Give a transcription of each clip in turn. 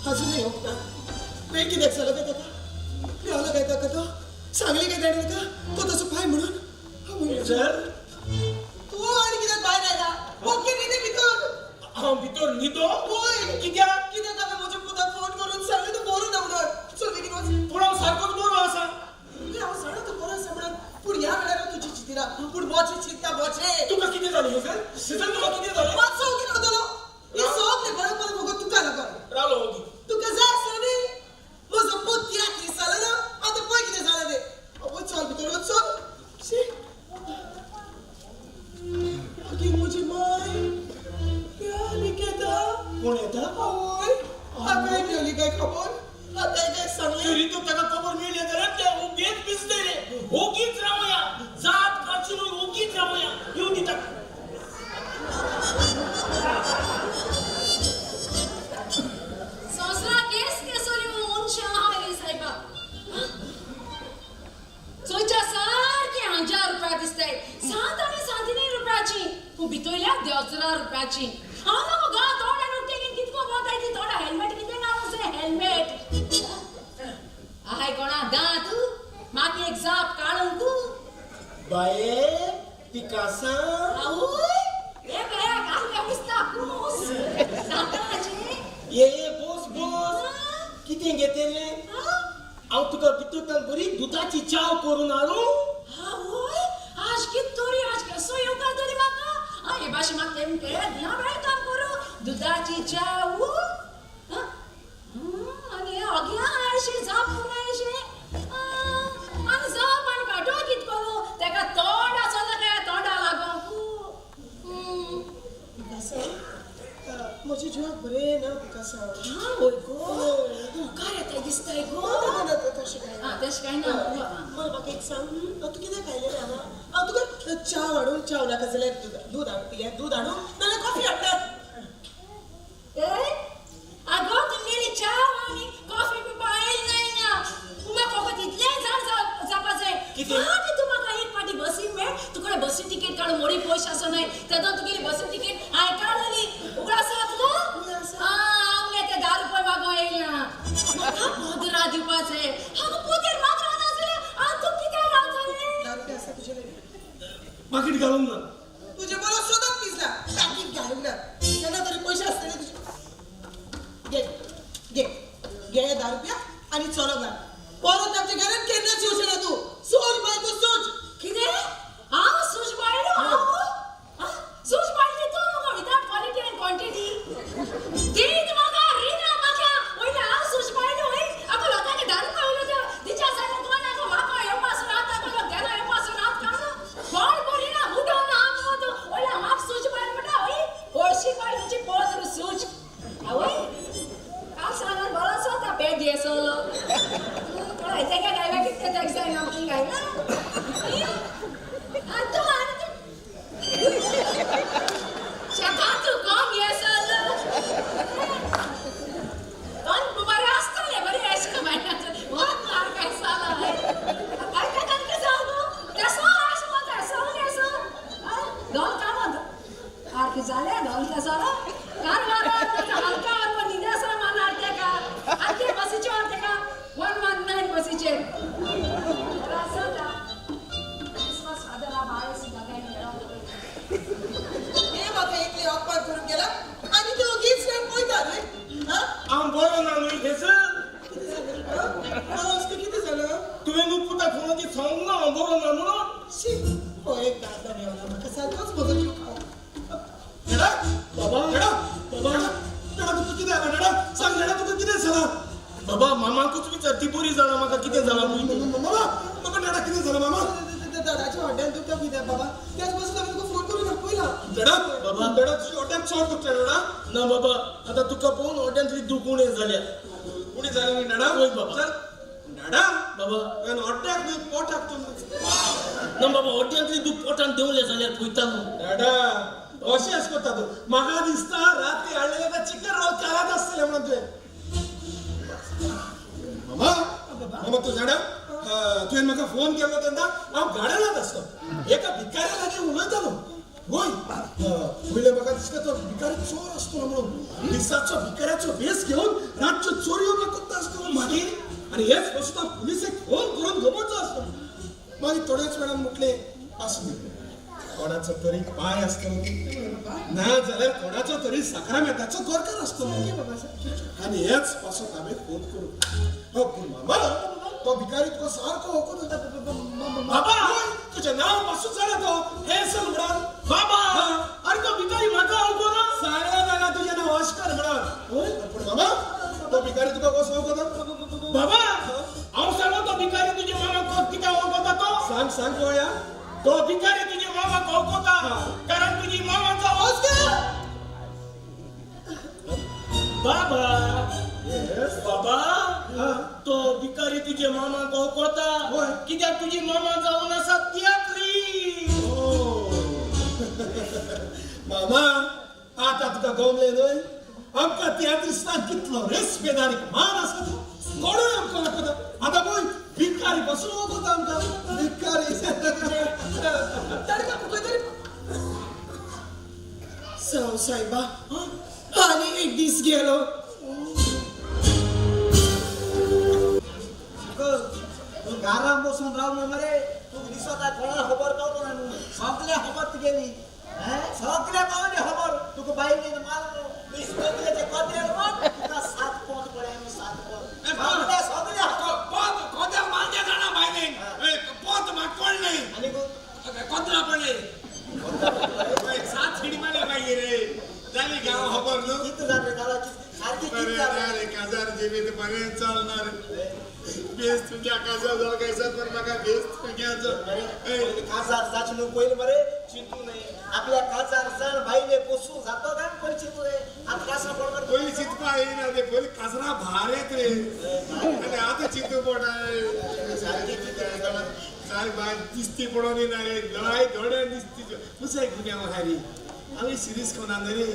अजून येवंक ना. वेळ कित्याक जालो काय ताका? मेवलो काय ताका तो? सांगलें काय ताणें ताका तो तसो पाय म्हणून? सर तूं आनी कित्याक भायर आयला? ओके न्हिदे भितर. हांव भितर न्हिदो? वय. कित्याक? कित्याक हांवें म्हज्या पुताक फोन करून सांगलें तूं बरो ना म्हणून. चल बेगीन वच. पूण हांव सारकोच बरो आसा. हांव जाणा तूं बरो आसा म्हणून, पूण ह्या वेळार हांव तुजी चिंतिना, पूण बोचे चिंतता बोचे. तुका कितें जालें हेजल? हेजल तुका कितें जालें? मातसो ओगी रावतलो? हें सगलें बरें बरें मुगो तुका लागून. रावलो ओगी. तुका जाय आसलें न्ही म्हजो पूत तियात्रीस जालो ना, आतां पळय कितें जालां तें. आवय चल भितर वच चल. शी मागीर म्हजी माय आनीक येता. कोण येता? आवय आतांय मेवली काय खबर? आतांय काय सांगलें? तरी तूं ताका खबर मेळ्ळी जाल्यार ते ओगीच भिजतले. ओगीच रावया, जात काडची न्हय, ओगीच रावया. येवं दी ताका. संवसाराक केस केसोली मनशां आहा रे सायबा. चोयच्या सारकी 1000 रुपया दिसताय. 7 आनी 3.5 रुपयाची, पूण भितरल्या 1000 रुपयाची. हांव नको गा तोंडान उक्तें घेवन कितको भोंवताय ती तोंडा हेल्मेट कितें घालूंक जाय हेल्मेट. आहाय कोणा दांत म्हाका एक जाप काडूंक. बाये पिकासां. आवय हे बया घालप्या दिसता कूस दांताची. ये ये बोस बोस, कितें घेतलें? हांव तुका भितरल्यान बरी दुदाची च्याव करून हाडूं? आवय आज कित तरी आज कसो येवकार तरी म्हाका. हे भाशेन म्हाका तेम केन्ना वेळ काम करूं दुदाची च्याव. आनी हे अग्या अशें जाप अशें आनी जाप आनी काडो कित करूं तेका तोंड आसना काय तोंडा लागोंक. पिकासांव, म्हज्या जिवाक बरें ना पिकासांव. आवय गो हुंकार येताय दिसताय गो. ना ना तशें कांय ना. तशें कांय ना. बरें म्हाका एक सांग, हांव तूं कितें खायलेलें हांगा? हांव तुका च्याव हाडून, च्याव नाका जाल्यार दूद हाडूं, दूद हाडूं नाल्यार कॉफी हाडटा. आगो तुमगेली च्याव आनी कॉफी पिवपा आयल ना हिंगा. तूं म्हाका फकत इतलें जाण जावपा जाय. फाटीं तूं म्हाका एक फाटी बसीन मेळ, तुकडे बसी तिकेट काडून मोडी पयशे आसनाय तेदोन तुगेली बसी तिकेट हांवें काडली. उगडास आसा तुका? आमगे ते 10 रुपया मागो येयला म्हाका पदरा दिवपा जाय. हांव पदर मात रावना जाल्यार हांव तूं कित्याक रावतलें? 10 रुपया आसा तुजे लागीं? पाकीट घालूंक ना. तुजे बरो सदांच पिसला, पाकीट घालूंक ना. केन्ना तरी पयशे आसतले तुजे. घे घे घे 10 रुपया आनी चलोंक लाग. परत आमच्या घरान केन्नाच येवचें ना तूं. सोज बायल तूं सोज. कितें? हांव सूज बायल? हांव सूज बायल तूं मुगो विदाउट क्वॉलिटी आनी क्वॉन्टिटी. दीत म्हाका रिणां म्हाका वयल्या हांव सूज बायल वय. आगो लोकांक 10 रुपया उलयता दिच्या सायन कोण आगो म्हाका येवपासून रावता कोण देना येवपासून रावता कोण बरी ना उडोवन हांव मुगो तूं वयल्या म्हाका सूज बायल म्हणटा वय. हळशी बायल तुजी पोत्र सूज. आवय काल सांगान बरो आसा बेद येसलो कोण आयते काय गायला कितें ताका जायना आमची गायला. तूं आनी तूं शेतां तूं कोण येसलो कोण बरें आसतलें बरें एश कमायनाचो वत काय जाला काय काय कितें जालो तेसो एश वता एसो एसो दोन कामां सारकें जालें दोन तेसो कारवार हलका न्हिदे आसा मानार तेका आनी ते बसीचेर व्हर तेका 119 बसीचेर. क्रिसमस फादरा बाय सुद्दां काय हे म्हाका एकली अपमान करून गेला आनी ते ओगीच रावन पळयता न्हय. हांव बरो ना न्हय हेजल? कितें जालें? हांव कितें जालें? तुवें न्हू पुताक फोनाचेर सांगूंक ना हांव बरो ना म्हणून? शी हो एक दादलो मेवला म्हाका सारकोच म्हजो जीव खावंक. डेडा बाबा डेडा बाबा डेडा तुका कितें जालां? डेडा सांग, डेडा तुका कितें जालां? बाबा मामाकूच विचार, ती बरी जाणा म्हाका कितें जालां पळय. मामा म्हाका डेडा कितें जालां मामा? दादाच्या हॉटेल दुखता कित्याक बाबा? त्याच बसून हांवें तुका फोन करून दाखयला. डेडा बाबा. डेडा तुज्या हॉटेल चड दुखता डेडा? ना बाबा, आतां तुका पळोवन हॉटेलांतली दूख उणें जाल्या. उणें जालें न्हय डेडा? वय बाबा. चल डेडा बाबा तुवें हॉटेलाक न्हय पोटाक तूं. ना बाबा, हॉटेलांतली दूख पोटान देंवलें जाल्यार पळयता न्हू. डेडा अशेंच करता तूं. म्हाका दिसता राती हाडलेलें तें चिकन रोल कारात आसतलें म्हणून तुवें. मामा मामा तूं जाणा तुवें म्हाका फोन केल्लो तेन्ना हांव गार्डनांत आसलो. एका भिकाऱ्या लागीं उलयतालो. वय पयलें म्हाका दिसता तो भिकारी चोर आसतलो म्हणून. दिसाचो भिकाऱ्याचो भेस घेवन रातचो तरी पाय आसतलो ना जाल्यार कोणाचो तरी साक्रामेंताचो गोरकार आसतलो. आनी हेच पासत हांवें फोन करूं. पूण मामा तो भिकारी तुका सारको वळखता. बाबा तुजें नांव पासून जाणा तो हेन्सल म्हणून. बाबा अरे तो भिकारी म्हाका वळखना. साऱ्या जाणा तुजें नांव ऑस्कर म्हणून. पूण मामा तो भिकारी तुका कसो वळखता? बाबा हांव सांगो तो भिकारी तुजे मामाक कित्याक वळखता तो? सांग सांग पळोवया. तो भिकारी तुजे मामाक वळखता कारण तुजी मामाचो ऑस्कर. बाबा बाबा तो भिकारी तुजे मामाक वळखता कित्याक तुजी मामा जावन आसा तियात्री. मामा आतां तुका गमलें न्हय आमकां तियात्रिस्तान कितलो रेस्पेद आनी मान आसा तो कोणूय आमकां वळखता. आतां पळय भिकारी पसून वळखता आमकां भिकारी. साव साहेबा आनी एक दीस गेलो. घरान बसून रावलो मरे तुका दिसता कोणा खबर पावलो ना न्हू. सगळे खबर तुगेली सगळे पावली खबर. तुका बायलेन मारलो तकलेचे कदेल मार तुका 7 पोत पळय 7 पोत सगळे सगळे पोत कदेल मारचे जाणा बायलेन पोत म्हाका पडलें आनी कदरा पडलें 7 शिडी मारले मागीर रे जाली गांव खबर न्हू. कितें जालें जालां सारकें कितें जालें? काजार जिवीत बरें चलना रे. बेस तुज्या काजार जालो काय सर पण म्हाका बेस तुज्याचो. काजार जाचें न्हू पयलीं मरे चिंतू न्हय आपल्या काजार जाण बायले पोसूं जातो काय पयलीं चिंतू न्हय. आतां कासरा पडकर पयलीं चिंतपा येयना ते पयलीं काजरा भार येत रे आनी आतां चिंतू पडटा. सारकें कितें जालां? सारकें बाय दिसती पडोन येयना रे दोळाय दोळे दिसती मुसाय गुन्यांव आहा रे. हांवें सिरीस कोना न्हय रे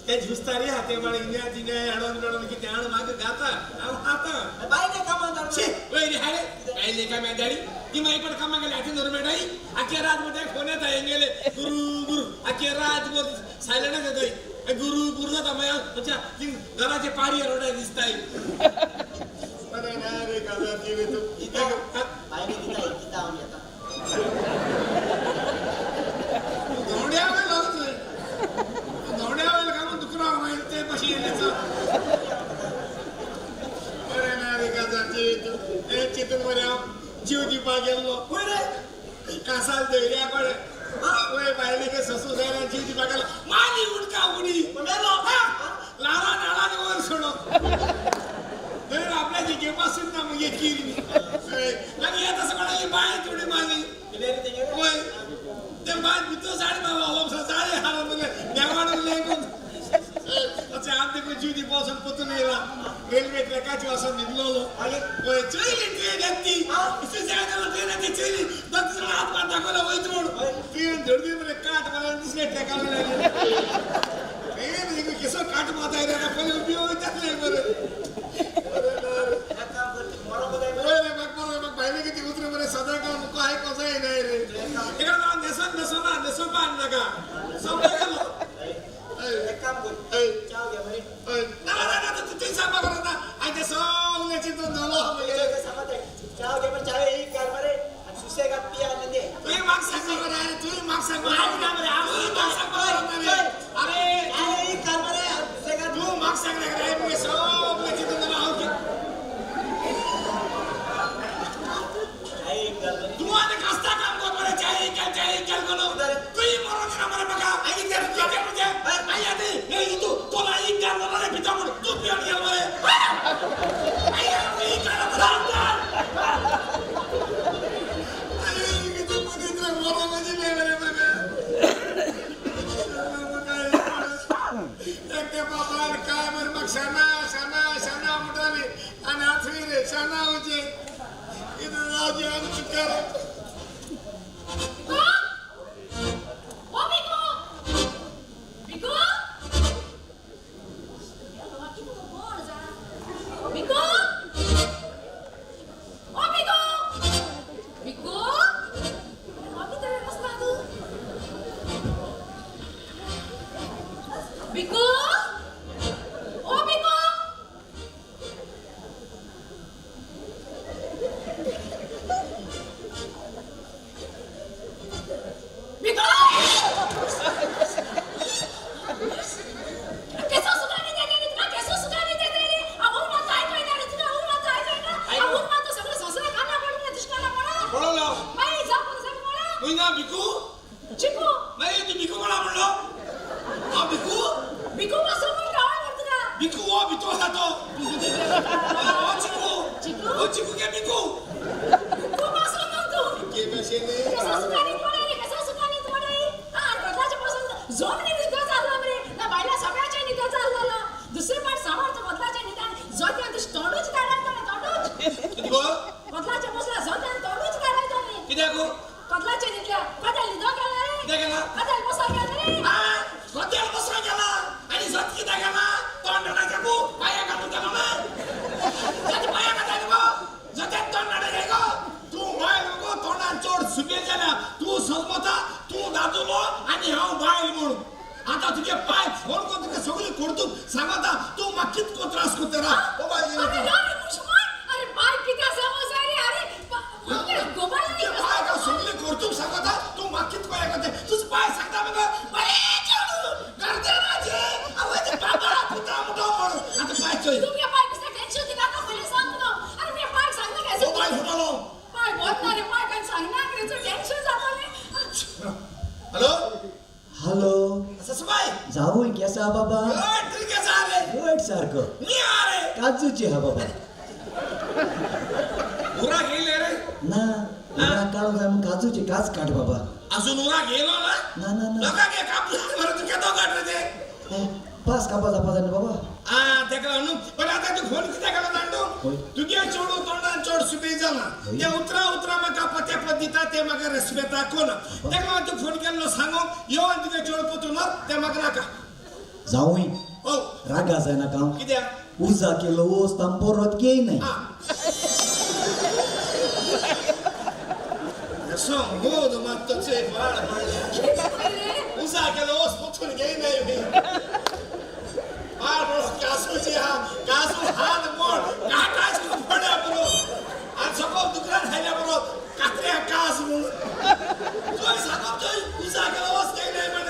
ते झुजता रे हाते माळे इंग्या तिंग्या हाडोन बिडोन कितें हाड म्हाका घाता हांव खाता. बायले कामां शी वयर रे हाडे बायले कामां धाडी ती मागीर पण कामां गेले हातीन धरून मेळटाय आख्खे रात म्हणटा फोन येता हेंगेले गुरू गुरू आख्खे रात सायलंट जाता गुरू गुरू जाता मागीर अच्छा ती घराचे पारी रोडाय दिसताय. बरें ना रे काजार जिवीत तूं बायले दिता दिता हांव येता. धोंड्या वयलो धोंड्या वयलो काय म्हूण दुकरा मागीर ते कशें येयलें. बरें ना रे काजार जिवीत तूं हें चिंतून मरे हांव जीव दिवपाक गेल्लो खंय रे कासाल धैर्या कडेन वय बायलेक ससू जायना जीव दिवपाक गेलो माली उडका उडी मेलो लारा नाळान वयर सोडो धैर्य आपल्याची घेवपाक सुद्दां मुगे किरी मागीर येता सगळ्यांची बांय थोडी मारली वय ते बांय भितर जाळी मारलो जाळी हाडून म्हणलें देवान उरलें. अशें हांव तेका जीव दिवपा वचून परतून येयला रेल्वे ट्रॅकाचेर वचून न्हिदलोलो. वय चोयली ट्रेन येता ती ट्रेन येता चोयली दोग जाणां हात मार दाखयलो वयता म्हूण ट्रेन धडदी मरे काट मारला दुसऱ्या ट्रॅकार वयल्यान ट्रेन कसो काट मारता येयला पयलीं उबी वयताले बरें. वय रे म्हाका बरो म्हाका भायले कितें उतरां मरे सदां काल मुको आयको जायना रे. एका हांव न्हेसोन न्हेसोना न्हेसोवपा नाका सोंपलो गेलो. एक काम कर चाव घे मरे. ना ना ना तूं थंय सांगपा गरज ना हांवें तें सगळें चिंतून दवरलो. चाव घे मरे चाव एक घाल मरे आनी सुसेगाद पिया आनी दे. तुवें म्हाका सांगपा मरे अरे तुवें म्हाका सांगपा तुवें म्हाका सांगपा गरज ना रे. अरे चाव एक घाल मरे आनी सुसेगाद तूं म्हाका सांगना रे मुगे सगळें चिंतून दवरलो हांव. तूं आनी कास्ता काम कर मरे चाय एक घाल चाय एक घाल करून तुवें मरोन दिना मरे म्हाका. Biko! सा बाबा. घट कसा रे? घट सारको. मी रे. काजूची हा बाबा. उरा गेले रे. ना उरा काढून जाय मग काजूची काच काढ बाबा. अजून उरा गेलो ना? ना ना ना. नका घे कापू बरं तू केतो काढ रे ते. पास कापा जापा जाण बाबा. आ तेका लागून पण आता तू फोन कित्याक लागलो दांडू? तुगे चेडू तोंडान चड सुबे जाला. ते उतरा उतरा म्हाका पते पत दिता ते म्हाका रेस्पेता कोण. तेका लागून तू फोन केल्लो सांगो यो आनी तुगे चेडू पोतून व्हर ते म्हाका नाका. जावूय. हो. रागा जायना काम. कित्याक? उजा केलो ओस ताम परत घेय नाही. असो मोद मात चोय बाळ पडले. उजा केलो ओस पोतून घेय नाही. बाळ पडलो कासूची हा कासू हात मोड काटाच पड्या बरो आनी सगळो दुकरान खायल्या बरो कात्र्या कास म्हणून चोय सांगप चोय उजा केलो ओस घेय नाही म्हण.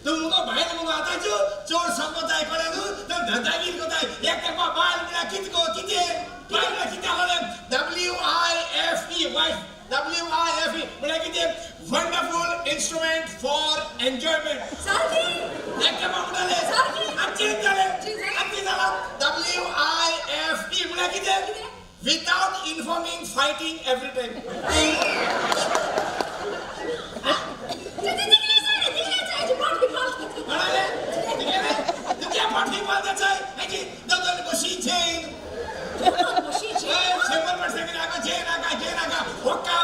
तूं मुगो बायल मुगो आतां चोड सांगताय कळ्ळें न्हू तर दादागीर कोताय एक तेंपा बायल म्हळ्यार कितें गो कितें बायल म्हळ्यार कितें आसलें WIFE wife WIFE म्हळ्यार कितें वंडरफूल इन्स्ट्रुमेंट फॉर एन्जॉयमेंट. एक तेंपा म्हणटाले आतां चेंज जालें आतां कितें जालां WIFE म्हळ्यार कितें without informing fighting every time. म्हणाले तुझ्या पाठी पाहताच आहे दोन बशी चेन शंभर वर्षांनी नाका जे नाका जे नाका होका